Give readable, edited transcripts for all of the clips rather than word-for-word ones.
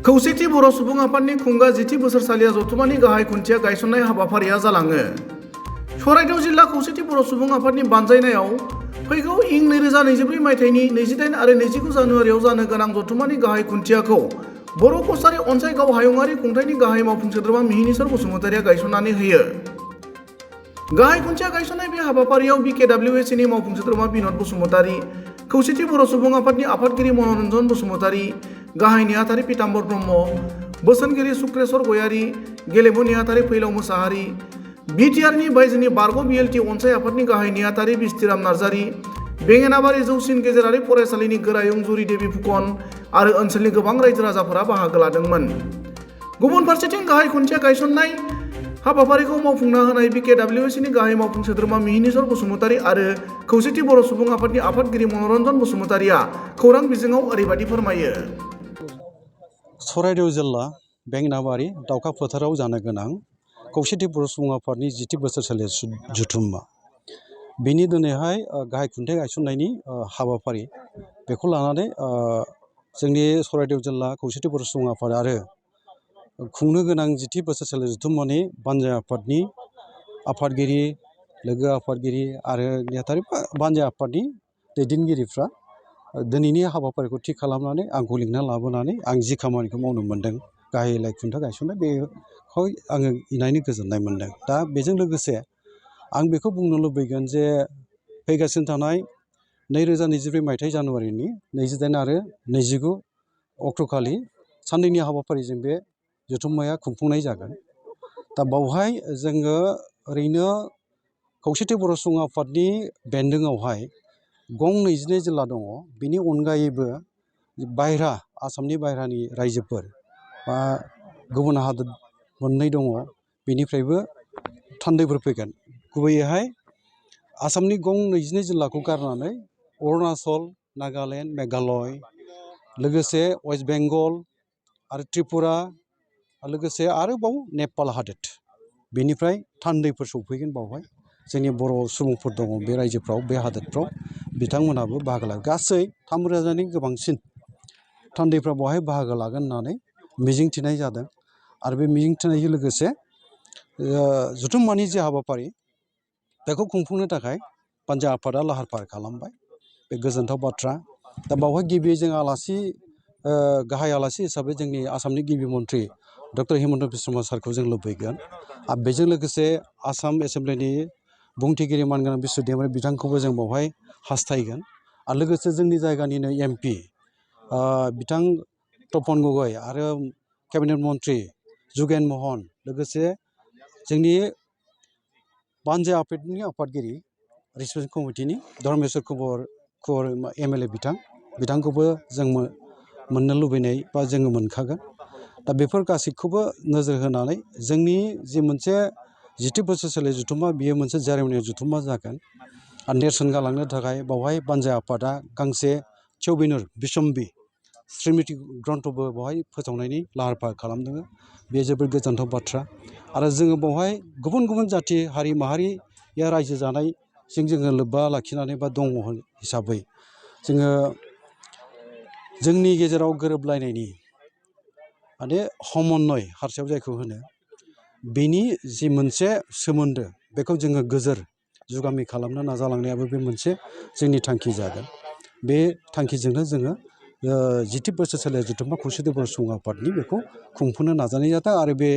खौसेथि बर' सुबुं आफादनि खुंगा जिथि बोसोरसालिया जथुमानि गाहाय खुन्थिया गायसननाय हाबाफारिया जालाङो। सराइदेउ जिल्ला खौसेथि बर' सुबुं आफादनि बानजायनायाव फैगौ इं 2024 मायथाइनि 28 आरो 29 जानुवारियाव जानो गोनां जथुमानि गाहाय खुन्थियाखौ बर' कसारी अनसाइगाव हायुङारि खुंथायनि गाहाय मावफुं सोद्रोमा मिहिनीश्वर बसुमतारिया गायसननानै होयो। गाहाय खुन्थिया गायसननाय बे हाबाफारियाव BKWSनि मावफुं सोद्रोमा बिनद बसुमतारी, खौसेथि बर' सुबुं आफादनि आफादगिरि मनरन्जन बसुमतारी, गाहाय नेहाथारि पीताम्बर ब्रह्म, बोसोनगिरि सुक्रेश्वर गयारी, गेलेमु नेहाथारि फैलाव मोसाहारि, बिटिआरनि बायजोनि बारग' BLT अनसाइ आफादनि गाहाय नेहाथारि बिस्तिराम नार्जारी, बेंगेनाबारि जौसिन गेजेरारि फरायसालिनि गोरायुं जुरि देबि फुकन आरो ओनसोलनि गोबां रायजो राजाफोरा बाहागो लादोंमोन। गुबुन फारसेथिं गाहाय खुन्थिया गायसननाय हाबाफारिखौ मावफुंना होनाय BKWSनि गाहाय मावफुं सोद्रोमा मिहिनीश्वर बसुमतारी आरो खौसेथि बर' सुबुं आफादनि आफादगिरि मनरन्जन बसुमतारिया खौरां बिजोङाव ओरैबायदि फोरमायो। सराइदेउ जिल्ला बेंगेनाबारि दावखा फोथाराव जानो गोनां खौसेथि बर' सुबुं आफादनि जिथि बोसोरसालि जथुम्मा बेनि दिनैहाय गाहाय खुन्थिया गायसननायनि हाबाफारि बेखौ लानानै जोंनि सराइदेउ जिल्ला खौसेथि बर' सुबुं आफाद आरो खुंनो गोनां जिथि बोसोरसालि जथुम्मानि बानजाय आफादनि आफादगिरि, लोगो आफादगिरि आरो नेहाथारि बानजाय आफादनि दैदेनगिरिफ्रा दिनैनि हाबाफारिखौ थि खालामनानै आंखौ लिंना लाबोनानै आं जि खामानिखौ मावनो मोन्दों गाहाय खुन्थिया गायसननाय बेखौ आङो इनायनो गोजोननाय मोन्दों। दा बेजों लोगोसे आं बेखौ बुंनो लुबैगोन जे फैगासिनो थानाय 2024 मायथाइ जानुवारिनि 28 आरो 29 अक्ट'खालि साननैनि हाबाफारिजों बे जथुम्माया खुंफुंनाय जागोन। दा बावहाय जोङो ओरैनो खौसेथि बर' सुबुं आफादनि बेन्दोङावहाय गं 22 जिल्ला दङ। बिनि अनगायैबो बायह्रा आसामनि बायह्रानि रायजोफोर बा गुबुन हादोर 2 दङ, बेनिफ्रायबो थान्दैफोर फैगोन। गुबैयैहाय आसामनि गं 22 जिल्लाखौ गारनानै अरुणाचल, नागालेण्ड, मेघालय, लोगोसे वेस्ट बेंगल आरो त्रिपुरा, लोगोसे आरोबाव नेपाल हादोर, बेनिफ्राय थान्दैफोर सौफैगोन। बावहाय जोंनि बर' सुबुंफोर दङ बे रायजोफ्राव, बे हादोरफ्राव, बिथांमोनहाबो बाहागो लागोन। गासै 3,000नि गोबांसिन थान्दैफ्रा बेवहाय बाहागो लागोन होननानै मिजिंथिनाय जादों। आरो बे मिजिंथिनायजों लोगोसे जथुम्मानि जे हाबाफारि बेखौ खुंफुंनो थाखाय बानजाय आफादा लाहार फाहार खालामबाय, बे गोजोनथाव बाथ्रा। दा बावहाय गिबि जों आलासि गाहाय आलासि हिसाबै जोंनि आसामनि गिबि मन्थ्रि डक्टर हिमन्त बिश्व शर्मा सारखौ जों लुबैगोन। आरो बेजों लोगोसे आसाम एसेम्ब्लिनि बुंथिगिरि मानगोनां बिस्व दैमारि बिथांखौबो जों बावहाय हास्थायगोन। आरो लोगोसे जोंनि जायगानिनो MP बिथां तपन गगৈ आरो केबिनेट मन्त्रि जुगेन महन, लोगोसे जोंनि बानजाय आफादनि आफादगिरि रिसेपसन कमिटिनि धर्मेश्वर कुबर MLA बिथांखौबो जों मोननो लुबैनाय बा जोङो मोनखागोन। दा बेफोर गासैखौबो नोजोर होनानै जोंनि जि मोनसे जिथि बोसोरसालि जथुम्मा बियो मोनसे जारिमिनारि जथुम्मा जागोन। आरो नेरसोन गालांनो थाखाय बावहाय बानजाय आफादा गांसे चौबेनिर बिसम्बि स्रिमिथि ग्रन्थबो बेवहाय फोसावनायनि लाहार फाहार खालामदों। बे जोबोद गोजोनथाव बाथ्रा। आरो जोङो बेवहाय गुबुन गुबुन जाथि हारि माहारिया रायजो जानायजों जोङो लोब्बा लाखिनानै बा दङ हिसाबै जोङो जोंनि गेजेराव गोरोबलायनायनि माने समन्वय हारसायाव जायखौ होनो, बेनि जि मोनसे सोमोन्दो बेखौ जोङो गोजोर जुगामि खालामनो नाजालांनायाबो बे मोनसे जोंनि थांखि जागोन। बे थांखिजोंनो जोङो जिथि बोसोरसालि जथुम्मा खौसेथि बर' सुबुं आफादनि बेखौ खुंफुंनो नाजानाय जादों। आरो बे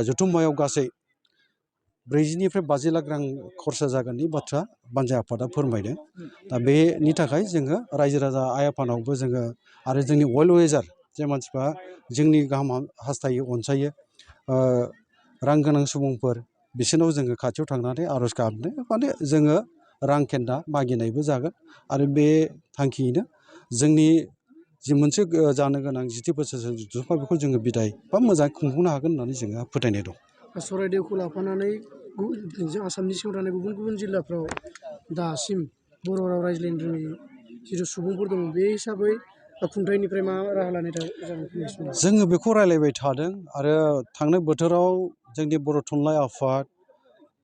जथुम्मायाव गासै 40निफ्राय 50 लाख रां खरसा जागोननि बाथ्रा बानजाय आफादा फोरमायदों। दा बेनि थाखाय जोङो रायजो राजा आइ आफानावबो जोङो आरो जोंनि वेल विजार जे मानसिफ्रा जोंनि गाहाम हास्थायो अनसायो रां गोनां सुबुंफोर, बिसोरनाव जोङो खाथियाव थांनानै आर'ज गाबनो माने जोङो रां खेन्दा मागिनायबो जागोन। आरो बे थांखियैनो जोंनि जि मोनसे जानो गोनां जिथि बोसोरसालि जथुम्मा बेखौ जोङो बिदाय बा मोजाङै खुंफुंनो हागोन होननानै जोंहा फोथायनाय दं। सराइदेउखौ लाफानानै आसामनि सिङाव थानाय गुबुन गुबुन जिल्लाफ्राव दासिम बर' राव रायज्लायनो रोङै जिथु सुबुंफोर दङ, बे हिसाबै खुंथायनिफ्राय मा राहा लानाय जागोन? जोङो बेखौ रायलायबाय थादों। आरो थांनाय बोथोराव जोंनि बर' थुनलाइ आफाद,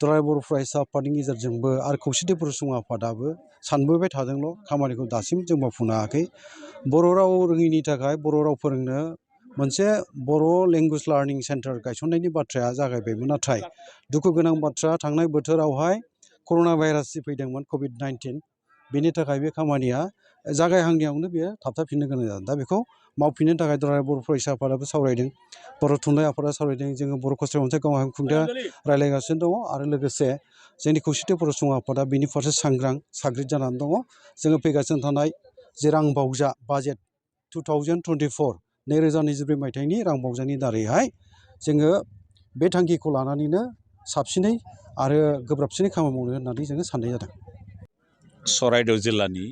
दुलाराय बर' फरायसा आफादनि गेजेरजोंबो आरो खौसेथि बर' सुबुं आफादाबो सानबोबाय थादोंल', खामानिखौ दासिम जों मावफुंनो हायाखै। बर' राव रोङैनि थाखाय बर' राव फोरोंनो मोनसे बर' लेंगुवेज लार्निं सेन्टार गायसननायनि बाथ्राया जागायबायमोन, नाथाय दुखु गोनां बाथ्रा थांनाय बोथोरावहाय कर'ना भाइरास फैदोंमोन कभिड-19, बेनि थाखाय बे खामानिया जागायहांनायावनो बेयो थाबथाफिननो गोनां जादों। दा बेखौ मावफिननो थाखाय दुलाराय बर' फरायसा आफादाबो सावरायदों, बर' थुनलाइ आफादा सावरायदों, जोङो बर' खस्राब मोनसे गावहा खुंथाया रायज्लायगासिनो दङ आरो लोगोसे जोंनि खौसेथि बर' सुबुं आफादा बेनि फारसे सांग्रां साग्रिद जानानै दङ। जोङो फैगासिनो थानाय जे रां बावजा बाजेट 2024 2024 मायथाइनि रां बावजानि दारैहाय जोङो बे थांखिखौ लानानैनो साबसिनै आरो गोब्राबसिनै खामानि मावनो होननानै जोङो साननाय जादों। चराइदेव जिल्लानि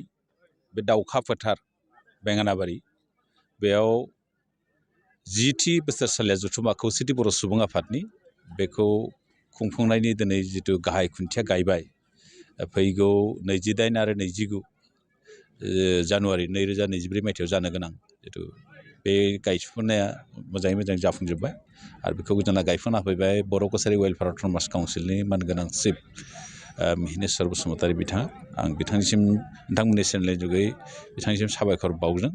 बे दाउखा फोथार बेंगानाबारि बेयाव 10थि बोसोरसालिया जथुम्मा खौसेथि बर' सुबुं आफादनि बेखौ खुंफुंनायनि दिनै जिथु गाहाय खुन्थिया गायबाय, फैगौ 28 आरो 29 जानुवारि 2024 मायथाइयाव जानो गोनां जिथु बे गायसननाया मोजाङै मोजां जाफुंजोब्बाय आरो बेखौ जोंना गायफुंना होफैबाय बर' कसारि वेलफेयार अट'नमास काउन्सिलनि मानगोनां चिफ मिहिनेश्वर बसुमतारी बिथाङा। आं बिथांनिसिम नोंथांमोननि चेनेलनि जुगै बिथांनिसिम साबायखर बावदों।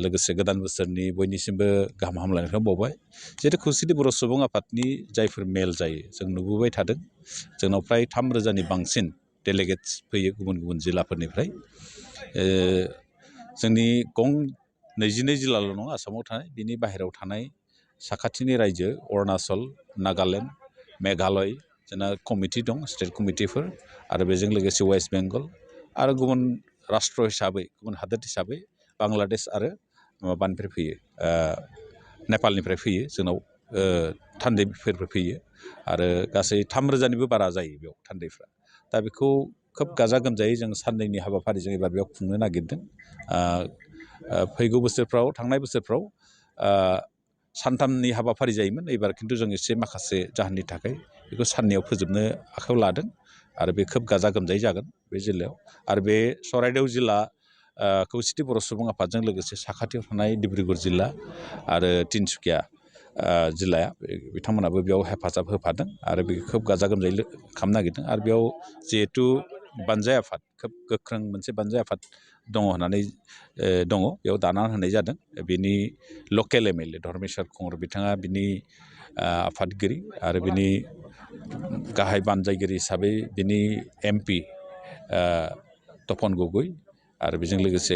लोगोसे गोदान बोसोरनि बयनिसिमबो गाहाम हामलायनायखौ बावबाय। जिहेतु खौसेथि बर' सुबुं आफादनि जायफोर मेल जायो जों नुबोबाय थादों, जोंनाव फ्राय 3,000नि बांसिन डेलिगेट्स फैयो गुबुन गुबुन जिल्लाफोरनिफ्राय। जोंनि 22 जिल्लाल' नङा आसामाव थानाय, बिनि बाहेरायाव थानाय साखाथिनि रायजो अरुणाचल, नागालेण्ड, मेघालय जोंना कमिटि दं, स्टेट कमिटिफोर, आरो बेजों लोगोसे वेस्ट बेंगल आरो गुबुन राष्ट्र हिसाबै गुबुन हादोर हिसाबै बांलादेश आरो माबानिफ्राय फैयो, नेपालनिफ्राय फैयो जोंनाव थान्दैफोरबो फैयो आरो गासै 3,000निबो बारा जायो बेयाव थान्दैफ्रा। दा बेखौ खोब गाजा गोमजायै जों साननैनि हाबाफारिजों एबार बेयाव खुंनो नागिरदों। फैगौ बोसोरफ्राव थांनाय बोसोरफ्राव सानथामनि हाबाफारि जायोमोन, एबार खिन्थु जों एसे माखासे जाहोननि थाखाय बेखौ साननैयाव फोजोबनो आखायाव लादों आरो बे खोब गाजा गोमजायै जागोन बे जिल्लायाव। आरो बे चराइदेव जिल्ला खौसेथि बर' सुबुं आफादजों लोगोसे साखाथियाव थानाय डिब्रुगड़ जिल्ला आरो तिनसुकिया जिल्लाया बिथांमोनाबो बेयाव हेफाजाब होफादों आरो बेखौ खोब गाजा गोमजायै खालामनो नागिरदों। आरो बेयाव जिहेथु बानजाय आफाद, खोब गोख्रों मोनसे बानजाय आफाद दङ होननानै दङ, बेयाव दाना होनाय जादों। बेनि लकेल MLA धर्मेश्वर कंवर बिथाङा बिनि आफादगिरि आरो बिनि गाहाय बानजायगिरि हिसाबै बिनि MP तपन गगৈ आरो बेजों लोगोसे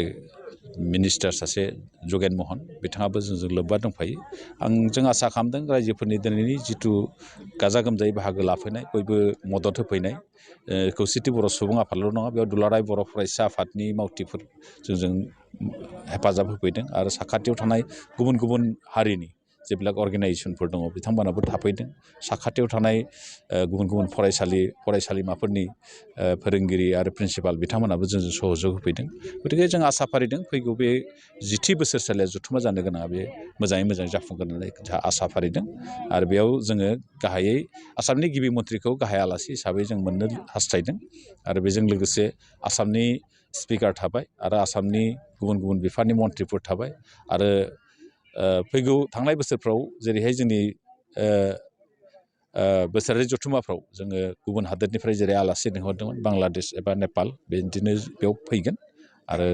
मिनिस्टार सासे जगेन महन बिथाङाबो जोंजों लोब्बा दंफायो। जों आसा खालामदों रायजोफोरनि दिनैनि जिथु गाजा गोमजायै बाहागो लाफैनाय, बयबो मदद होफैनाय, खौसेथि बर' सुबुं आफादल' नङा, बेयाव दुलाराय बर' फरायसा आफादनि मावथिफोर जोंजों हेफाजाब होफैदों आरो साखाथियाव थानाय गुबुन गुबुन हारिनि जेब्लाक अर्गेनाइजेसनफोर दङ बिथांमोनाबो थाफैदों। साखाथियाव थानाय गुबुन गुबुन फरायसालिमाफोरनि फोरोंगिरि आरो प्रिन्सिपाल बिथांमोनाबो जोंजों सहयोग होफैदों। गतिके जों आसा फारिदों फैगौ बे 10थि बोसोरसालिया जथुम्मा जानो गोनाङा बे मोजाङै मोजां जाफुंगोन होननानै जोंहा आसा फारिदों। आरो बेयाव जोङो गाहायै आसामनि गिबि मन्थ्रिखौ गाहाय आलासि हिसाबै जों मोननो हास्थायदों आरो बेजों लोगोसे आसामनि स्पिकार थाबाय आरो आसामनि गुबुन गुबुन बिफाननि मन्थ्रिफोर थाबाय आरो फैगौ थांनाय बोसोरफ्राव जेरैहाय जोंनि बोसोरारि जथुम्माफ्राव जोङो गुबुन हादोरनिफ्राय जेरै आलासि लिंहरदोंमोन, बांलादेश एबा नेपाल, बिदिनो बेयाव फैगोन आरो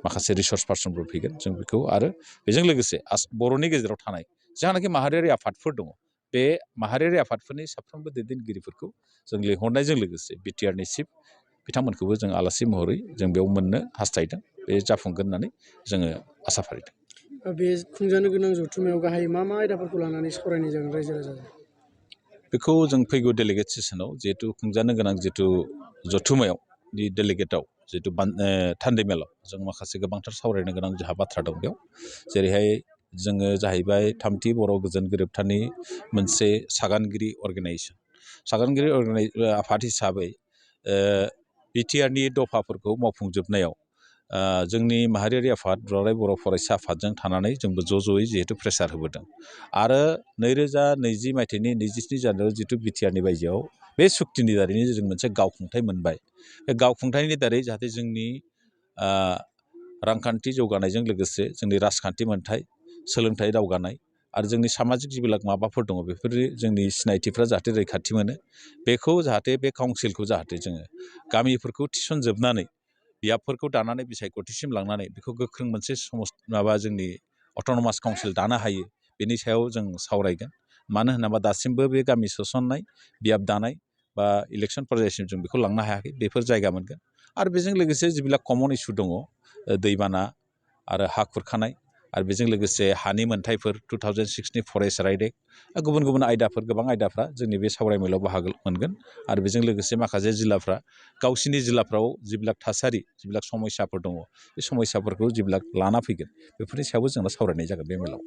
माखासे रिसर्स पार्सनफोर फैगोन। जों बेखौ आरो बेजों लोगोसे बर'नि गेजेराव थानाय जायनाखि माहारियारि आफादफोर दङ, बे माहारियारि आफादफोरनि साफ्रोमबो दैदेनगिरिफोरखौ जों लिंहरनायजों लोगोसे BTRनि चिफ बिथांमोनखौबो जों आलासि महरै जों बेयाव मोननो हास्थायदों। बे जाफुंगोन होननानै जोङो आसा फारिदों। बे खुंजानो गोनां जथुम्मायाव गाहाय मा आयदाफोरखौ लानानै सावरायनाय जागोन रायजो राजाजों? बेखौ जों फैगौ डेलिगेट सेसनाव जिहेतु खुंजानो गोनां जिथु जथुम्मायाव डेलिगेटआव जितु थान्दै मेलाव जों माखासे गोबांथार सावरायनो गोनां जोंहा बाथ्रा दं। बेयाव जेरैहाय जोङो जाहैबाय 3थि बर' गोजोन गोरोबथानि मोनसे सागानगिरि अर्गेनाइजेसन, सागानगिरि आफाद हिसाबै BTRनि दफाफोरखौ मावफुंजोबनायाव जोंनि माहारियारि आफाद दुलाराय बर' फरायसा आफादजों थानानै जोंबो ज'यै जिहेतु प्रेसार होबोदों आरो 2020 मायथाइनि 27 जानुवारियाव जितु BTRनि बायजोआव बे सुक्तिनि दारैनो जों मोनसे गावखुंथाय मोनबाय। बे गावखुंथायनि दारै जाहाथे जोंनि रांखान्थि जौगानायजों लोगोसे जोंनि राजखान्थि मोनथाय, सोलोंथाइ दावगानाय आरो जोंनि सामाजिक जिबिलाक माबाफोर दङ बेफोर जोंनि सिनायथिफ्रा जाहाथे रैखाथि मोनो, बेखौ जाहाथे बे काउन्सिलखौ जाहाथे जोङो गामिफोरखौ थिसनजोबनानै बियाबफोरखौ दानानै बिसायख'थिसिम लांनानै बेखौ गोख्रों मोनसे जोंनि अट'नमास काउन्सिल दानो हायो बेनि सायाव जों सावरायगोन मानो होनोबा दासिमबो बे गामि सोसननाय बियाब दानाय बा इलेक्सन पर्यायसिम जों बेखौ लांनो हायाखै बेफोर जायगा मोनगोन आरो बेजों लोगोसे जिबिलाक कमन इस्यु दङ दैबाना आरो हा खुरखानाय आरो बेजों लोगोसे हानि मोनथायफोर 2006नि फरेस्ट राइट एक्ट गुबुन गुबुन आयदाफोर गोबां आयदाफ्रा जोंनि बे सावरायमेलाव बाहागो मोनगोन आरो बेजों लोगोसे माखासे जिल्लाफ्रा गावसिनि जिल्लाफ्राव जिबिलाक थासारि जिबिलाक समस्याफोर दङ बे समस्याफोरखौ जिबिलाक लाना फैगोन बेफोरनि सायावबो जोंना सावरायनाय जागोन बे मेलाव